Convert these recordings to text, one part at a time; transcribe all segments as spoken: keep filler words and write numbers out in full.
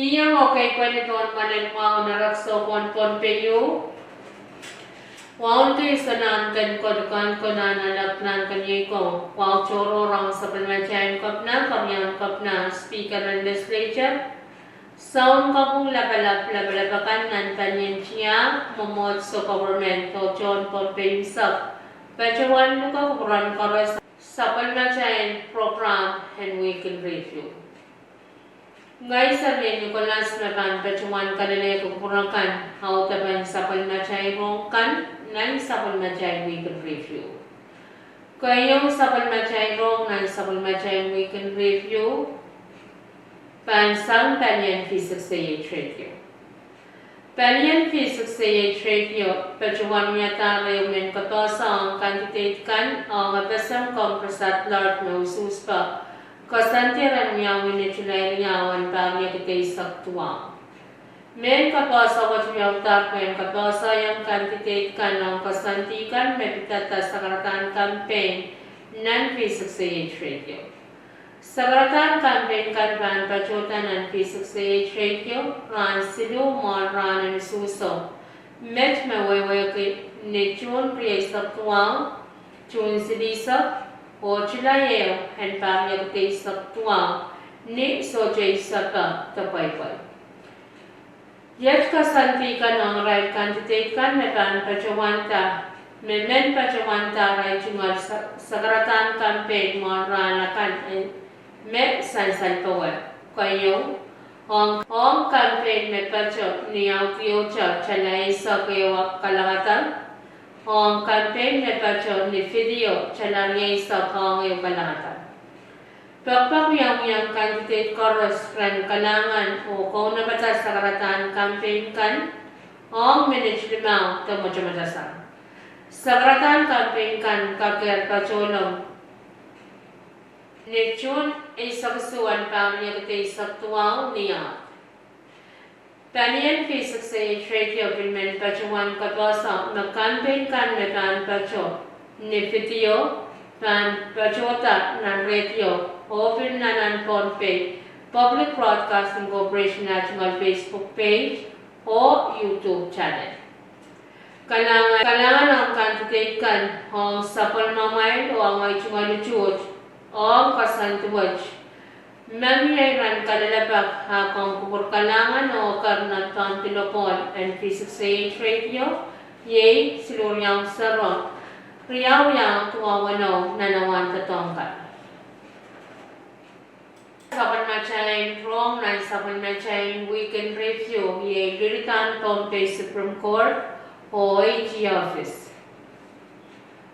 Iang okei pwehn pohn mwahl en wahu nan rehn soukohn Pohnpei ieu. Wahu en kei soangen ken kolukan konehng nan lapalap kan iei ko, wahu tohrohr ong sapwellimatail kepina, keriaun kepina, speaker en legislature, soun kopwung lapalap, lapalap akan nan palien tiahk, mwomwohdiso, government, oh tohn Pohnpei unsek, patohwan luke kupwuren koaros sapwellimatail program en Weekend Review. Ngehi Sermie Nicholas me pahn patohwan kalelehki kupwur akan audepen sapwellimatail rong kan nan sapwellimatail Weekend Review. Keieun sapwellimatail rong nan sapwellimatail Weekend Review pahn sang palien V six A H radio. Palien V six A H radio patohwan wiadahr ehu mehn kapehse ong candidate kan ong FSM Congress at large me usuhs pwe koasoandi ren wiawi ni July riau en pahr riekid eisek duwau. Mehn kapehse wet wiawihdahr pwehn kapehsehiong candidate kan ong koasoandi kan me pidada sakaradahn campaign nan V six A H radio. Sakaradahn campaign kan pahn patohda nan V six A H radio rahn siluh mwohn rahn en usuhso, met me wehwehki ni June rieisek duwau, June silihsek, oh July ehu en pahr riekid eisek duwau, ni sohte isepe de pweipwei. Iet koasoandi kan ong irail candidate kan me pahn patohwanda, me men patohwanda arail tungoal sa-, sakaradahn campaign mwohn rahn akan me sansal powe. Keieun, ong, ong campaign me patoh ni audiohte tala eisek ehu kalangada, ong campaign me patoh ni video tala rieisek ong ehu kalangada. Pekpek wiawiong candidate koaros ren kalahngan oh kaunopada sakaradahn campaign kan ong minit limau de mwotomwotosang. Sakaradahn campaign kan kakehr patohlong ni June eisek isuh en pahr riekid eisek duwau ni ahd. Palien V six A H radio pil men patohwan kapehse me campaign kan me pahn patoh ni video pahn patohda nan radio oh pil nan nan Pohnpei Public Broadcasting Corporation at tungoal Facebook page oh YouTube channel. Kalahngan, kalahngan ong candidate kan ong sapwellimamwail oh amwail tungoal utuht ong koasoandi wet. Mie ren kalelapak ah ong kupwur kalahngan oh eker nan pahn pil pohl en V six A H radio, iei siluh riau sero, riau riau duwau weneu nan awa en doadoahk kan. Sapwellimatail rong nan sapwellimatail Weekend Review iei luludahn Pohnpei Supreme Court oh AG office.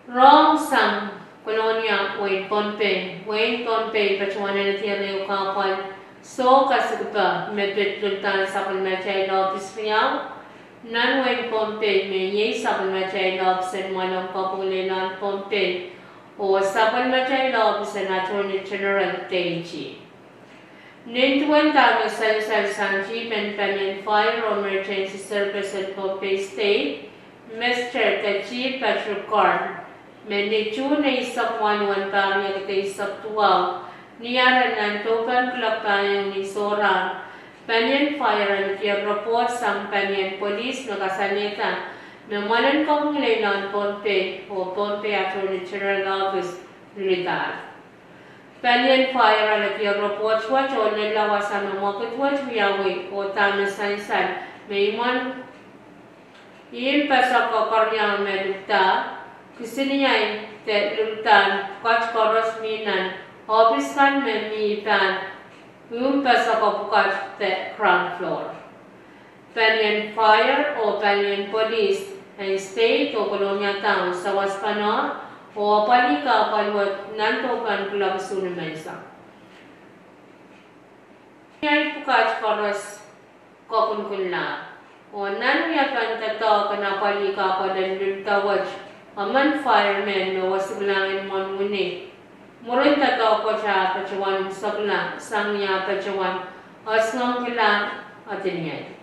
Rong sang Kolonia, wehin Pohnpei, wehin Pohnpei patohwan alehdier ehu kahpwal soh kasikipe me pid luludahn sapwellimatail ohpis riau nan wehin Pohnpei me iei sapwellimatail ohpis en mwoalen kopwung lelohn Pohnpei oh sapwellimatail ohpis en Attorney General de AG. Nin duwen dahme sansal sang Chief en palien Fire oh Emergency Service en Pohnpei State, Mister de Chief Patrick Carl, me ni June eisek waluh en pahr riekid eisek duwau, ni aren nan dohpehn kuloak pahieu ni sohrang, palien fire alehdi report sang palien polis me kasalehda me mwoalen kopwung lelohn Pohnpei oh Pohnpei Attorney General Office luludahn. Palien fire alehdi report wet oh lella wasa me mwekid wet wiawi oh dahme sansal me imwen ihmw pasapeng keriau me lulda, kisiniei de luludahn pwukat koaros mi nan ohpis kan me mi pahn ihmw pasapeng pwukat de ground floor. Palien fire oh palien polis en state oh Kolonia Town sawas pahn oh apwalih kahpwal wet nan dohpehn kuloak isuh ni menseng. Kisiniei pwukat koaros kokunkunla, oh nan wiepen doadoahk en apwalih kahpwal en lulda wet, emen firemen me wesikihlahng imwen wini mwurin doadoahk wet ah patohwan imwisekla sang ni ah patohwan esingekla adiniei.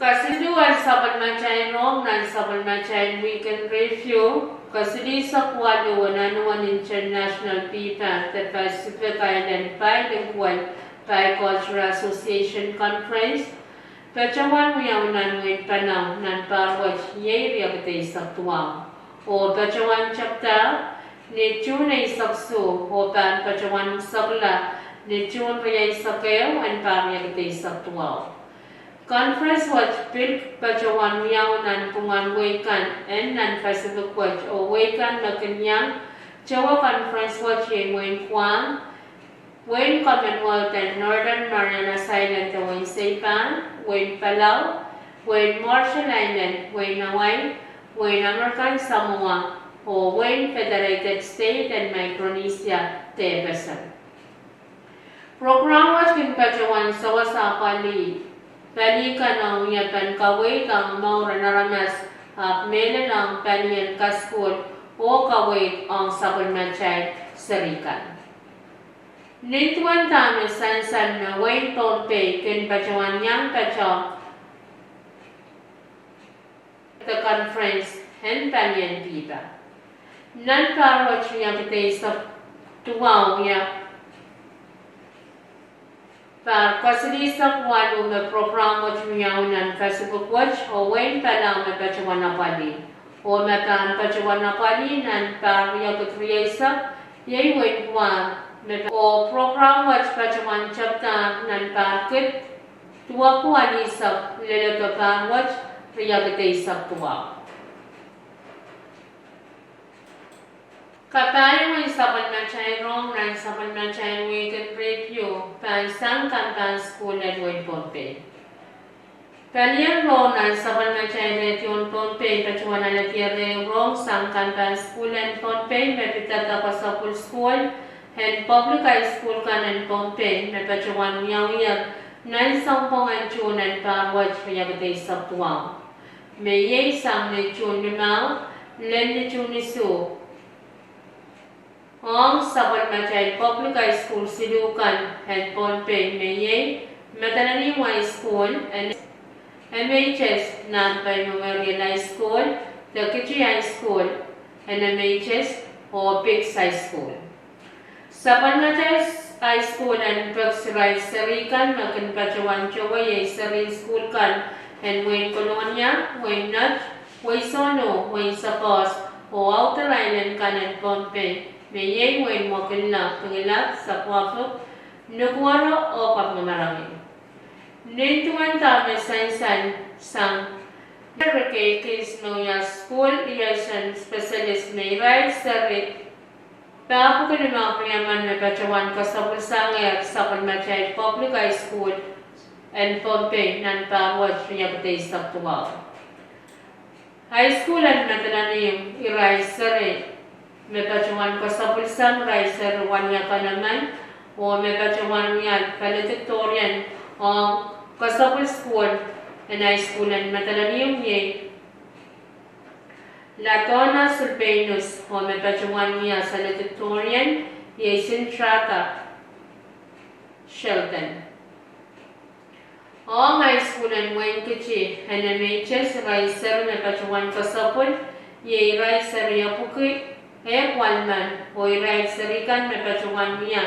Kasiluh en sapwellimatail rong nan sapwellimatail Weekend Review, kasilihsek waluh en anahn en International PPAC de Pacific Island Bilingual Bicultural Association Conference patohwan wiawi nan wein Palau nan pahr wet iei riekid eisek duwau. Oh patohwan tepda ni Suhn eisek isuh oh pahn patohwan sekla ni Suhn rieisek ehu en pahr riekid eisek duwau. Conference wet pil patohwan wiawi nan pwungen wehi kan en nan Pacific wet, oh wehi kan me kin iang towe conference wet iei wein Guam, wein Commonwealth en Northern Marianas Island de wein Saipan, wein Palau, wein Marshall Island, wein Hawaii, wein American Samoa, oh wein Federated State en Micronesia de FSM. Program wet kin patohwan sewese apwalih pali kan ong wiepen kaweid ong mour en aramas, ahpw mehlel ong palien kasukuhl oh kaweid ong sapwellimatail seri kan. Nin duwen dahme sansal me wein Pohnpei kin patohwan iang patohwan de conference en palien dihpa nan pahr wet riekid eisek duwau, pahr kasilihsek waluh me program wet wiawi nan Pacific wet, oh wein Palau me patohwan apwalih. Oh me pahn patohwan apwalih nan pahr riekid rieisek iei wein Guam, me pa-, oh program wet patohwan tepda nan pahr kid duwepwukalihsek leledo pahr wet riekid eisek duwau. Kapahieu en sapwellimatail rong nan sapwellimatail week in review pahn sang campus sukuhl en wein Pohnpei. Palien rong nan sapwellimatail redion Pohnpei patohwan alehdi ehu rong sang campus sukuhl en Pohnpei me pidada kasapwil sukuhl en public high school kan en Pohnpei me patohwan wiawi nan sounpwong en Suhn en pahr wet riekid eisek duwau, me iei sang ni Suhn limau lel ni Suhn isuh, ong sapwellimatail public high school siluh kan en Pohnpei, me iei Madolenihmw High School en M H S, Nampai Memorial High School, Lekiti High School en M H S, oh Pikes High School. Sapwellimatail high school en Pikes irail seri kan me kin patohwan towe iei serihn sukuhl kan en wein Kolonia, wein Nett, wehi Sohno, wein Sapaus, oh outer island kan en Pohnpei, me iei wein Mwoakililak, Pingelap, Sapwuapik, Nukuoro, oh Kapingamarangi. Nin duwen dahme sansal sang Ricky Kins me wia school liaison specialist, me irail seri pahpwiki limau riemen me patohwan kasapwil sangehr sapwellimatail public high school en Pohnpei nan pahr wet riekid eisek duwau. High school en Madolenihmw irail seri me patohwan kasapwil sang irail seri wia kanaman, oh me patohwan wia valedictorian ong kasapwil sukuhl en high school en Madolenihmw iei Ladonna Sulpeinus, oh me patohwan wia salutatorian iei Sintrata Sheldon. Ong high school en Wein Kiti en M H S irail seri me patohwan kasapwil iei irail seri epwiki ehk walemen, oh irail seri kan me patohwan wia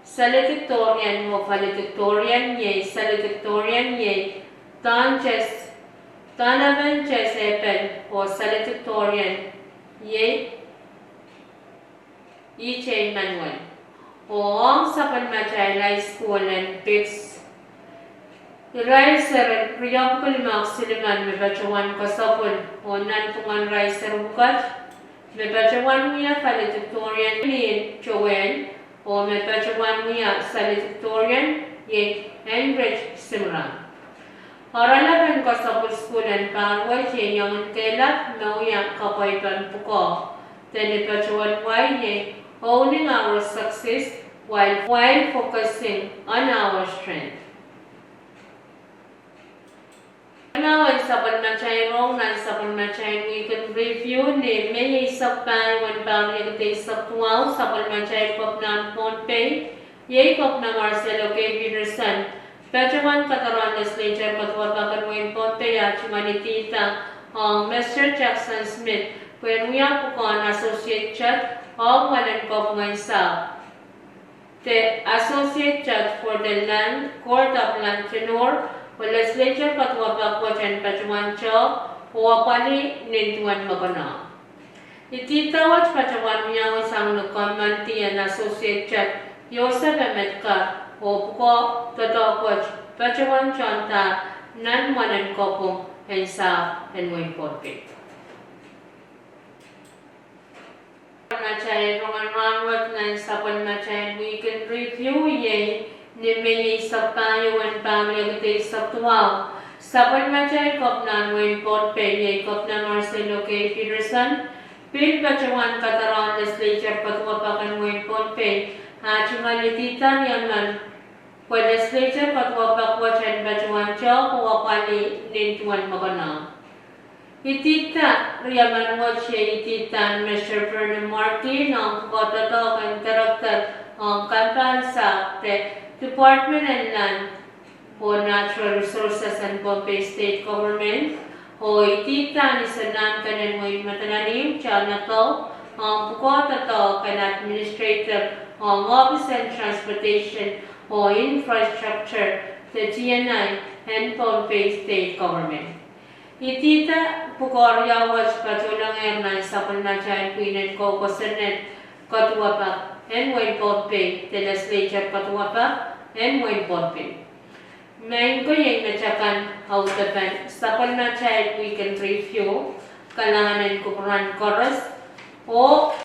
salutatorian oh valedictorian iei salutatorian iei Don Ches, Donovan Ches Epel, oh salutatorian iei E J Manuel. Oh ong sapwellimatail high school en Pikes irail seri riepwiki limau silimen me patohwan kasapwil, oh nanpwungen irail seri pwukat me patohwan wia valedictorian Joel, oh me patohwan wia salutatorian iei Heinrich Simran. Oaralap en kasapwil sukuhl en pahr wet iei iang kehlap me wia kapwaipen pwukoa, de ni patohwan wai iei Owning Our Success while, while Focusing on Our Strength. Nan sapwellimatail rong nan sapwellimatail week in review ni Mei eisek pahieu en pahr riekid eisek duwau, sapwellimatail Kepina en Pohnpei iei Kepina Marcelo K. Peterson patohwan kadarohng legislature kaduwapakan wein Pohnpei ah tungoal idihda ong Mr Jackson Smith pwehn wia pwukoahn Associate Judge ong Walen Kopwungen Sahpw. the Associate Judge for the Land Court of Land Tenure, oh Legislature kaduwapak wet en patohwan tehk oh apwalih nin duwen mokonohng. Idihda wet patohwan wiawi sang ni kommoandi en Associate Judge Joseph Emetka, oh pwukoa doadoahk wet patohwan tohndahr nan mwoalen kopwung en sahpw en wehin Pohnpei. Sapwellimatail rongen rahnwet nan sapwellimatail Weekend Review iei ni Mei eisek pahieu en pahr riekid eisek duwau. Sapwellimatail Kepina en wehin Pohnpei iei Kepina Marcelo K. Peterson pil patohwan kadarohng Legislature kaduwapak en wehin Pohnpei, ah tungoal idihda riemen pwe Legislature kaduwapak wet en patohwan tehk oh apwalih nin duwen mokonohng. Idihda riemen wet iei idihda en Mister Bernard Martin ong pwukoa doadoahk en Director ong Kampahn Sahpw de Department en Land oh Natural Resources en Pohnpei State Government, oh idihda en Isonahnken en wehin Madolenihmw John Appel ong pwukoa doadoahk en Administrator ong Ohpis en Transportation oh Infrastructure de D N I en Pohnpei State Government. Idihda pwukoa riau wet patohwanongehr nan sapwellimatail pwihn en kou kosonned kaduwapak en wehin Pohnpei de Legislature kaduwapak en wehin Pohnpei. Maing ko, iei mehtakan audepen sapwellimatail Weekend Review. Kalahngan en kupwuramwail koaros oh